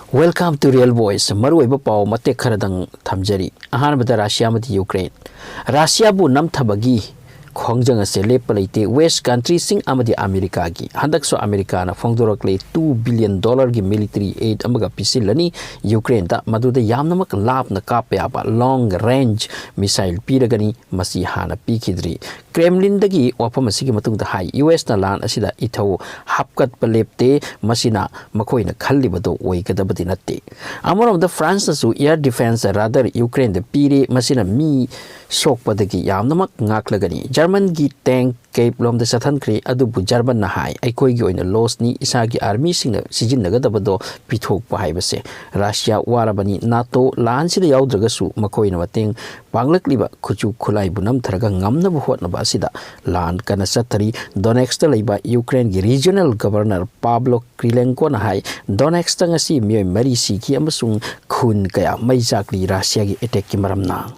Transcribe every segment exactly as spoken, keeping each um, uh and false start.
Welcome to Real Voice. ꯃꯔꯨꯑꯣꯏꯕ ꯄꯥꯎ ꯃꯇꯦꯛ ꯈꯔꯗꯪ ꯊꯝꯖꯔꯤ꯫ ꯑꯍꯥꯟꯕꯗ ꯔꯁꯤꯌꯥ ꯑꯃꯗꯤ ꯌꯨꯀ꯭ꯔꯦꯟ꯫ ꯔꯁꯤꯌꯥꯕꯨ ꯅꯝꯊꯕꯒꯤ ꯈꯣꯡꯖꯪ ꯑꯁꯦ ꯂꯦꯞꯄ ꯂꯩꯇꯦ꯫ West countryꯁꯤꯡ ꯑꯃꯗꯤ ꯑꯃꯦꯔꯤꯀꯥꯒꯤ ꯍꯟꯗꯛꯁꯨ ꯑꯃꯦꯔꯤꯀꯥꯅ ꯐꯣꯡꯗꯣꯔꯛꯂꯦ two billion dollarꯒꯤ military aid ꯑꯃꯒ ꯄꯤꯁꯤꯜꯂꯅꯤ ꯌꯨꯀ꯭ꯔꯦꯟꯗ, ꯃꯗꯨꯗ ꯌꯥꯝꯅꯃꯛ ꯂꯥꯞꯅ ꯀꯥꯞꯄ ꯌꯥꯕ long range missile ꯄꯤꯔꯒꯅꯤ꯫ ꯃꯁꯤ ꯍꯥꯟꯅ ꯄꯤꯈꯤꯗ꯭ꯔꯤ꯫ ꯀ꯭ꯔꯦꯝꯂꯤꯟꯗꯒꯤ ꯋꯥꯐꯝ ꯑꯁꯤꯒꯤ ꯃꯇꯨꯡꯗ ꯍꯥꯏ, ꯌꯨ ꯑꯦꯁꯅ ꯂꯥꯟ ꯑꯁꯤꯗ ꯏꯊꯧ ꯍꯥꯞꯀꯠꯄ ꯂꯦꯞꯇꯦ, ꯃꯁꯤꯅ ꯃꯈꯣꯏꯅ ꯈꯜꯂꯤꯕꯗꯨ ꯑꯣꯏꯒꯗꯕꯗꯤ ꯅꯠꯇꯦ꯫ ꯑꯃꯔꯣꯝꯗ ꯐ꯭ꯔꯥꯟꯁꯅꯁꯨ air defence radar ꯌꯨꯀ꯭ꯔꯦꯟꯗ ꯄꯤꯔꯦ, ꯃꯁꯤꯅ ꯃꯤ ꯁꯣꯛꯄꯗꯒꯤ ꯌꯥꯝꯅꯃꯛ ꯉꯥꯛꯂꯒꯅꯤ꯫ ꯖꯔꯃꯟꯒꯤ tank ꯀꯦꯞ ꯂꯣꯝꯗ ꯆꯠꯍꯟꯈ꯭ꯔꯦ, ꯑꯗꯨꯕꯨ ꯖꯔꯃꯟꯅ ꯍꯥꯏ, ꯑꯩꯈꯣꯏꯒꯤ ꯑꯣꯏꯅ lossꯅꯤ, ꯏꯁꯥꯒꯤ armyꯁꯤꯡꯅ ꯁꯤꯖꯤꯟꯅꯒꯗꯕꯗꯣ ꯄꯤꯊꯣꯛꯄ ꯍꯥꯏꯕꯁꯦ꯫ ꯔꯁꯤꯌꯥ ꯋꯥꯔꯕꯅꯤ, ꯅꯥꯇꯣ ꯂꯥꯟꯁꯤꯗ ꯌꯥꯎꯗ꯭ꯔꯒꯁꯨ ꯃꯈꯣꯏꯅ ꯃꯇꯦꯡ ꯄꯥꯡꯂꯛꯂꯤꯕ ꯈꯨꯠꯁꯨ ꯈꯨꯠꯂꯥꯏꯕꯨ ꯅꯝꯊꯔꯒ ꯉꯝꯅꯕ ꯍꯣꯠꯅꯕ ꯑꯁꯤꯗ ꯂꯥꯟ ꯀꯟꯅ ꯆꯠꯊꯔꯤ꯫ ꯗꯣꯅꯦꯠꯁꯇ ꯂꯩꯕ ꯌꯨꯀ꯭ꯔꯦꯟꯒꯤ regional governor ꯄꯥꯕ꯭ꯂꯣ ꯀ꯭ꯔꯤꯂꯦꯟꯀꯣꯅ ꯍꯥꯏ, ꯗꯣꯅꯦꯠꯁꯇ ꯉꯁꯤ ꯃꯤꯑꯣꯏ ꯃꯔꯤ ꯁꯤꯈꯤ ꯑꯃꯁꯨꯡ ꯈꯨꯟ ꯀꯌꯥ ꯃꯩ ꯆꯥꯛꯂꯤ ꯔꯁꯤꯌꯥꯒꯤ attackꯀꯤ ꯃꯔꯝꯅ꯫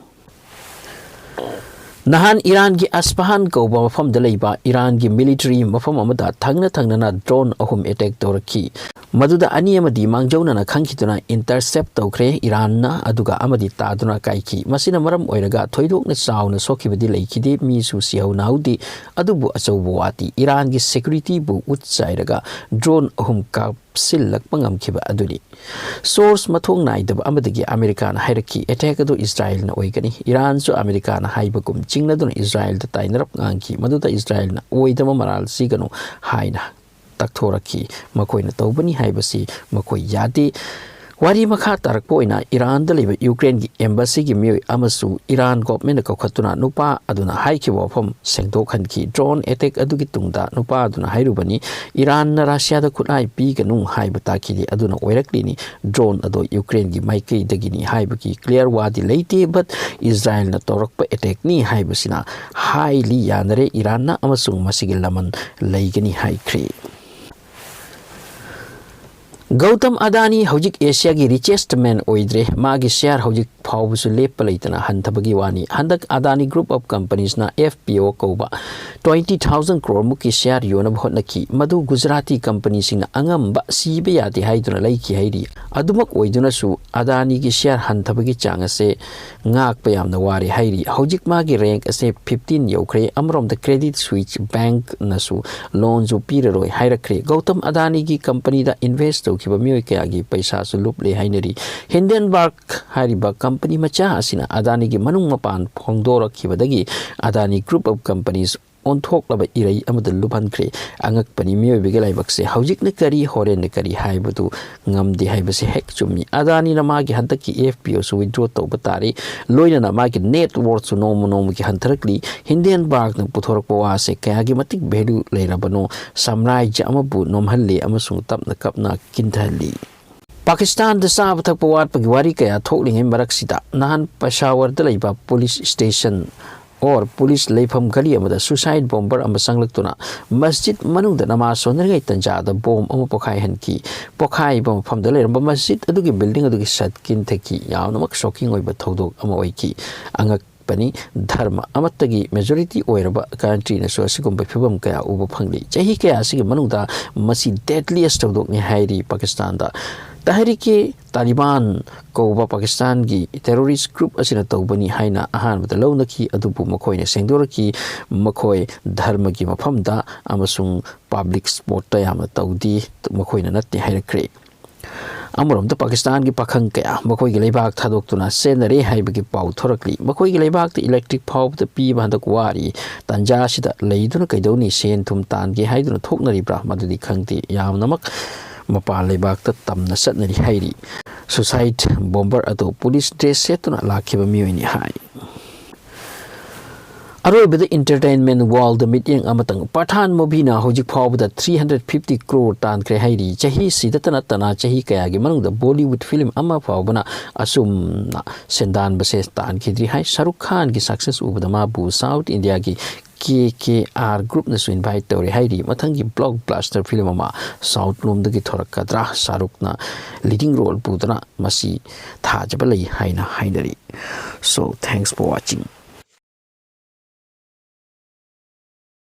ꯅꯍꯥꯟ ꯏꯔꯥꯟꯒꯤ ꯑꯁꯐꯍꯥꯟ ꯀꯧꯕ ꯃꯐꯝꯗ ꯂꯩꯕ ꯏꯔꯥꯟꯒꯤ military ꯃꯐꯝ ꯑꯃꯗ ꯊꯪꯅ ꯊꯪꯅꯅ drone ꯑꯍꯨꯝ attack ꯇꯧꯔꯛꯈꯤ꯫ ꯃꯗꯨꯗ ꯑꯅꯤ ꯑꯃꯗꯤ ꯃꯥꯡꯖꯧꯅꯅ ꯈꯪꯈꯤꯗꯨꯅ intercept ꯇꯧꯈ꯭ꯔꯦ ꯏꯔꯥꯟꯅ, ꯑꯗꯨꯒ ꯑꯃꯗꯤ ꯇꯥꯗꯨꯅ ꯀꯥꯏꯈꯤ꯫ ꯃꯁꯤꯅ ꯃꯔꯝ ꯑꯣꯏꯔꯒ ꯊꯣꯏꯗꯣꯛꯅ ꯆꯥꯎꯅ ꯁꯣꯛꯈꯤꯕꯗꯤ ꯂꯩꯈꯤꯗꯦ, ꯃꯤꯁꯨ ꯁꯤꯍꯧ ꯅꯥꯍꯧꯗꯦ꯫ ꯑꯗꯨꯕꯨ ꯑꯆꯧꯕ ꯋꯥꯗꯤ ꯏꯔꯥꯟꯒꯤ securityꯕꯨ ꯎꯠ ꯆꯥꯏꯔꯒ drone ꯑꯍꯨꯝ ꯀꯥꯞꯁꯤꯜꯂꯛꯄ ꯉꯝꯈꯤꯕ ꯑꯗꯨꯅꯤ꯫ Source ꯃꯊꯣꯡ ꯅꯥꯏꯗꯕ ꯑꯃꯗꯒꯤ ꯑꯃꯦꯔꯤꯀꯥꯅ ꯍꯥꯏꯔꯛꯈꯤ, attack ꯑꯗꯨ ꯏꯁꯔꯥꯏꯜꯅ ꯑꯣꯏꯒꯅꯤ꯫ ꯏꯔꯥꯟꯁꯨ ꯑꯃꯦꯔꯤꯀꯥꯅ ꯍꯥꯏꯕꯒꯨꯝ ꯆꯤꯡꯅꯗꯨꯅ ꯏꯁꯔꯥꯏꯜꯗ ꯇꯥꯏꯅꯔꯞ ꯉꯥꯡꯈꯤ꯫ ꯃꯗꯨꯗ ꯏꯁꯔꯥꯏꯜꯅ ꯑꯣꯏꯗꯕ ꯃꯔꯥꯜ ꯁꯤꯒꯅꯨ ꯍꯥꯏꯅ ꯇꯛꯊꯣꯔꯛꯈꯤ꯫ ꯃꯈꯣꯏꯅ ꯇꯧꯕꯅꯤ ꯍꯥꯏꯕꯁꯤ ꯃꯈꯣꯏ ꯌꯥꯗꯦ꯫ ꯋꯥꯔꯤ ꯃꯈꯥ ꯇꯥꯔꯛꯄ ꯑꯣꯏꯅ ꯏꯔꯥꯟꯗ ꯂꯩꯕ ꯌꯨꯀ꯭ꯔꯦꯟꯒꯤ embassy ꯒꯤ ꯃꯤꯑꯣꯏ ꯑꯃꯁꯨ ꯏꯔꯥꯟ government ꯅ ꯀꯧꯈꯠꯇꯨꯅ ꯅꯨꯄꯥ ꯑꯗꯨꯅ ꯍꯥꯏꯈꯤꯕ ꯋꯥꯐꯝ ꯁꯦꯡꯗꯣꯛꯍꯟꯈꯤ꯫ Drone attack ꯑꯗꯨꯒꯤ ꯇꯨꯡꯗ ꯅꯨꯄꯥ ꯑꯗꯨꯅ ꯍꯥꯏꯔꯨꯕꯅꯤ, ꯏꯔꯥꯟꯅ ꯔꯁꯤꯌꯥꯗ ꯈꯨꯠꯂꯥꯏ ꯄꯤꯒꯅꯨ ꯍꯥꯏꯕ ꯇꯥꯛꯈꯤꯗꯦ꯫ ꯑꯗꯨꯅ ꯑꯣꯏꯔꯛꯂꯤꯅꯤ, drone ꯑꯗꯣ ꯌꯨꯀ꯭ꯔꯦꯟꯒꯤ ꯃꯥꯏꯀꯩꯗꯒꯤꯅꯤ ꯍꯥꯏꯕꯒꯤ clear ꯋꯥꯗꯤ ꯂꯩꯇꯦ, but ꯏꯁꯔꯥꯏꯜꯅ ꯇꯧꯔꯛꯄ attack ꯅꯤ ꯍꯥꯏꯕꯁꯤꯅ highly ꯌꯥꯅꯔꯦ ꯏꯔꯥꯟꯅ, ꯑꯃꯁꯨꯡ ꯃꯁꯤꯒꯤ ꯂꯃꯟ ꯂꯩꯒꯅꯤ ꯍꯥꯏꯈ꯭ꯔꯦ꯫ ꯒꯧꯇꯝ ꯑꯗꯥꯅꯤ ꯍꯧꯖꯤꯛ ꯑꯦꯁꯤꯌꯥꯒꯤ richest man ꯑꯣꯏꯗ꯭ꯔꯦ꯫ ꯃꯥꯒꯤ share ꯍꯧꯖꯤꯛ ꯐꯥꯎꯕꯁꯨ ꯂꯦꯞꯄ ꯂꯩꯇꯅ ꯍꯟꯊꯕꯒꯤ ꯋꯥꯅꯤ꯫ ꯍꯟꯗꯛ ꯑꯗꯥꯅꯤ Group of Companiesꯅ F P O ꯀꯧꯕ twenty thousand crore ꯃꯨꯛꯀꯤ share ꯌꯣꯟꯅꯕ ꯍꯣꯠꯅꯈꯤ꯫ ꯃꯗꯨ ꯒꯨꯖꯔꯥꯇꯤ companyꯁꯤꯡꯅ ꯑꯉꯝꯕ ꯁꯤꯕ ꯌꯥꯗꯦ ꯍꯥꯏꯗꯨꯅ ꯂꯩꯈꯤ ꯍꯥꯏꯔꯤ꯫ ꯑꯗꯨꯃꯛ ꯑꯣꯏꯗꯨꯅꯁꯨ ꯑꯗꯥꯅꯤꯒꯤ share ꯍꯟꯊꯕꯒꯤ ꯆꯥꯡ ꯑꯁꯦ ꯉꯥꯛꯄ ꯌꯥꯝꯅ ꯋꯥꯔꯦ ꯍꯥꯏꯔꯤ꯫ ꯍꯧꯖꯤꯛ ꯃꯥꯒꯤ rank ꯑꯁꯦ fifteen ꯌꯧꯈ꯭ꯔꯦ꯫ ꯑꯃꯔꯣꯝꯗ Credit Suisse Bankꯅꯁꯨ loanꯁꯨ ꯄꯤꯔꯔꯣꯏ ꯍꯥꯏꯔꯛꯈ꯭ꯔꯦ꯫ ꯒꯧꯇꯝ ꯑꯗꯥꯅꯤꯒꯤ companyꯗ invest ꯇꯧꯈꯤꯕ ꯃꯤꯑꯣꯏ ꯀꯌꯥꯒꯤ ꯄꯩꯁꯥꯁꯨ ꯂꯨꯞꯂꯦ ꯍꯥꯏꯅꯔꯤ꯫ Hindenburg ꯍꯥꯏꯔꯤꯕ company ꯃꯆꯥ ꯑꯁꯤꯅ ꯑꯗꯥꯅꯤꯒꯤ ꯃꯅꯨꯡ ꯃꯄꯥꯟ ꯐꯣꯡꯗꯣꯔꯛꯈꯤꯕꯗꯒꯤ ꯑꯗꯥꯅꯤ Group of Companies ꯑꯣꯟꯊꯣꯛꯂꯕ ꯏꯔꯩ ꯑꯃꯗ ꯂꯨꯞꯍꯟꯈ꯭ꯔꯦ꯫ ꯑꯉꯛꯄꯅꯤ, ꯃꯤꯑꯣꯏꯕꯒꯤ ꯂꯥꯏꯕꯛꯁꯦ ꯍꯧꯖꯤꯛꯅ ꯀꯔꯤ, ꯍꯣꯔꯦꯟꯅ ꯀꯔꯤ ꯍꯥꯏꯕꯗꯨ ꯉꯝꯗꯦ ꯍꯥꯏꯕꯁꯦ ꯍꯦꯛ ꯆꯨꯝꯃꯤ꯫ ꯑꯗꯥꯅꯤꯅ ꯃꯥꯒꯤ ꯍꯟꯗꯛꯀꯤ F P Oꯁꯨ withdraw ꯇꯧꯕ ꯇꯥꯔꯦ꯫ ꯂꯣꯏꯅꯅ ꯃꯥꯒꯤ net worthꯁꯨ ꯅꯣꯡꯃ ꯅꯣꯡꯃꯒꯤ ꯍꯟꯊꯔꯛꯂꯤ꯫ Hindenburgꯅ ꯄꯨꯊꯣꯔꯛꯄ ꯋꯥꯁꯦ ꯀꯌꯥꯒꯤ ꯃꯇꯤꯛ value ꯂꯩꯔꯕꯅꯣ, ꯁꯥꯝꯔꯥꯖ꯭ꯌ ꯑꯃꯕꯨ ꯅꯣꯝꯍꯜꯂꯦ ꯑꯃꯁꯨꯡ ꯇꯞꯅ ꯀꯞꯅ ꯀꯤꯟꯊꯍꯜꯂꯤ꯫ ꯄꯥꯀꯤꯁꯇꯥꯟꯗ ꯆꯥꯕ ꯊꯛꯄ ꯋꯥꯠꯄꯒꯤ ꯋꯥꯔꯤ ꯀꯌꯥ ꯊꯣꯛꯂꯤꯉꯩ ꯃꯔꯛꯁꯤꯗ, ꯅꯍꯥꯟ ꯄꯦꯁꯥꯋꯔꯗ ꯂꯩꯕ police station or police ꯂꯩꯐꯝ ꯒꯂꯤ ꯑꯃꯗ suicide bomber ꯑꯃ ꯆꯪꯂꯛꯇꯨꯅ ꯃꯁꯖꯤꯗ ꯃꯅꯨꯡꯗ ꯅꯃꯥꯖ ꯁꯣꯟꯅꯔꯤꯉꯩ ꯇꯟꯖꯥꯗ bomb ꯑꯃ ꯄꯣꯈꯥꯏꯍꯟꯈꯤ꯫ ꯄꯣꯈꯥꯏꯕ ꯃꯐꯝꯗ ꯂꯩꯔꯝꯕ ꯃꯁꯖꯤꯗ ꯑꯗꯨꯒꯤ building ꯑꯗꯨꯒꯤ ꯁꯠ ꯀꯤꯟꯊꯈꯤ꯫ ꯌꯥꯝꯅꯃꯛ shocking ꯑꯣꯏꯕ ꯊꯧꯗꯣꯛ ꯑꯃ ꯑꯣꯏꯈꯤ꯫ ꯑꯉꯛꯄꯅꯤ, ꯙꯔꯃ ꯑꯃꯠꯇꯒꯤ majority ꯑꯣꯏꯔꯕ countryꯅꯁꯨ ꯑꯁꯤꯒꯨꯝꯕ ꯐꯤꯕꯝ ꯀꯌꯥ ꯎꯕ ꯐꯪꯂꯤ꯫ ꯆꯍꯤ ꯀꯌꯥ ꯑꯁꯤꯒꯤ ꯃꯅꯨꯡꯗ ꯃꯁꯤ deadliest ꯊꯧꯗꯣꯛꯅꯤ ꯍꯥꯏꯔꯤ ꯄꯥꯀꯤꯁꯇꯥꯟꯗ꯫ ꯇꯍꯔꯤꯀꯦ ꯇꯥꯂꯤꯕꯥꯟ ꯀꯧꯕ ꯄꯥꯀꯤꯁꯇꯥꯟꯒꯤ terrorist group ꯑꯁꯤꯅ ꯇꯧꯕꯅꯤ ꯍꯥꯏꯅ ꯑꯍꯥꯟꯕꯗ ꯂꯧꯅꯈꯤ, ꯑꯗꯨꯕꯨ ꯃꯈꯣꯏꯅ ꯁꯦꯡꯗꯣꯔꯛꯈꯤ, ꯃꯈꯣꯏ ꯙꯔꯃꯒꯤ ꯃꯐꯝꯗ ꯑꯃꯁꯨꯡ public spotꯇ ꯌꯥꯝꯅ ꯇꯧꯗꯦ, ꯃꯈꯣꯏꯅ ꯅꯠꯇꯦ ꯍꯥꯏꯔꯛꯈ꯭ꯔꯦ꯫ ꯑꯃꯔꯣꯝꯗ ꯄꯥꯀꯤꯁꯇꯥꯟꯒꯤ ꯄꯥꯈꯪ ꯀꯌꯥ ꯃꯈꯣꯏꯒꯤ ꯂꯩꯕꯥꯛ ꯊꯥꯗꯣꯛꯇꯨꯅ ꯆꯦꯟꯅꯔꯦ ꯍꯥꯏꯕꯒꯤ ꯄꯥꯎ ꯊꯣꯔꯛꯂꯤ꯫ ꯃꯈꯣꯏꯒꯤ ꯂꯩꯕꯥꯛꯇ electric ꯐꯥꯎꯕꯗ ꯄꯤꯕ ꯍꯟꯗꯛ ꯋꯥꯔꯤ꯫ ꯇꯟꯖꯥ ꯑꯁꯤꯗ ꯂꯩꯗꯨꯅ ꯀꯩꯗꯧꯅꯤ? ꯁꯦꯟ ꯊꯨꯝ ꯇꯥꯟꯒꯦ ꯍꯥꯏꯗꯨꯅ ꯊꯣꯛꯅꯔꯤꯕ꯭ꯔꯥ? ꯃꯗꯨꯗꯤ ꯈꯪꯗꯦ꯫ ꯌꯥꯝꯅꯃꯛ ꯃꯄꯥꯟ ꯂꯩꯕꯥꯛꯇ ꯇꯝꯅ ꯆꯠꯅꯔꯤ ꯍꯥꯏꯔꯤ꯫ Suicide bomber ꯑꯗꯨ police dress ꯁꯦꯠꯇꯨꯅ ꯂꯥꯛꯈꯤꯕ ꯃꯤꯑꯣꯏꯅꯤ ꯍꯥꯏ꯫ ꯑꯔꯣꯏꯕꯗ entertainment worldꯗ ꯃꯤꯠꯌꯦꯡ ꯑꯃꯇꯪ꯫ Pathaan movieꯅ ꯍꯧꯖꯤꯛ ꯐꯥꯎꯕꯗ three hundred fifty crore ꯇꯥꯟꯈ꯭ꯔꯦ ꯍꯥꯏꯔꯤ꯫ ꯆꯍꯤꯁꯤꯗ ꯅꯠꯇꯅ ꯆꯍꯤ ꯀꯌꯥꯒꯤ ꯃꯅꯨꯡꯗ Bollywood film ꯑꯃ ꯐꯥꯎꯕꯅ ꯑꯁꯨꯝꯅ ꯁꯦꯟꯗꯥꯟꯕꯁꯦ ꯇꯥꯟꯈꯤꯗ꯭ꯔꯤ ꯍꯥꯏ꯫ ꯁꯥꯔꯨꯈ ꯈꯥꯟꯒꯤ success ꯎꯕꯗ ꯃꯥꯕꯨ South Indiaꯒꯤ ꯀꯦ ꯀꯦ ꯑꯥꯔ ꯒ꯭ꯔꯨꯞꯅꯁꯨ ꯏꯟꯚꯥꯏꯠ ꯇꯧꯔꯤ ꯍꯥꯏꯔꯤ꯫ ꯃꯊꯪꯒꯤ ꯕ꯭ꯂꯣꯛꯕ꯭ꯂꯥꯁꯇꯔ ꯐꯤꯂꯝ ꯑꯃ ꯁꯥꯎꯠ ꯂꯣꯝꯗꯒꯤ ꯊꯣꯔꯛꯀꯗ꯭ꯔꯥ? ꯁꯥꯍꯔꯨꯈꯅ ꯂꯤꯗꯤꯡ ꯔꯣꯜ ꯄꯨꯗꯨꯅ ꯃꯁꯤ ꯊꯥꯖꯕ ꯂꯩ ꯍꯥꯏꯅ ꯍꯥꯏꯅꯔꯤ꯫ So, thanks for watching.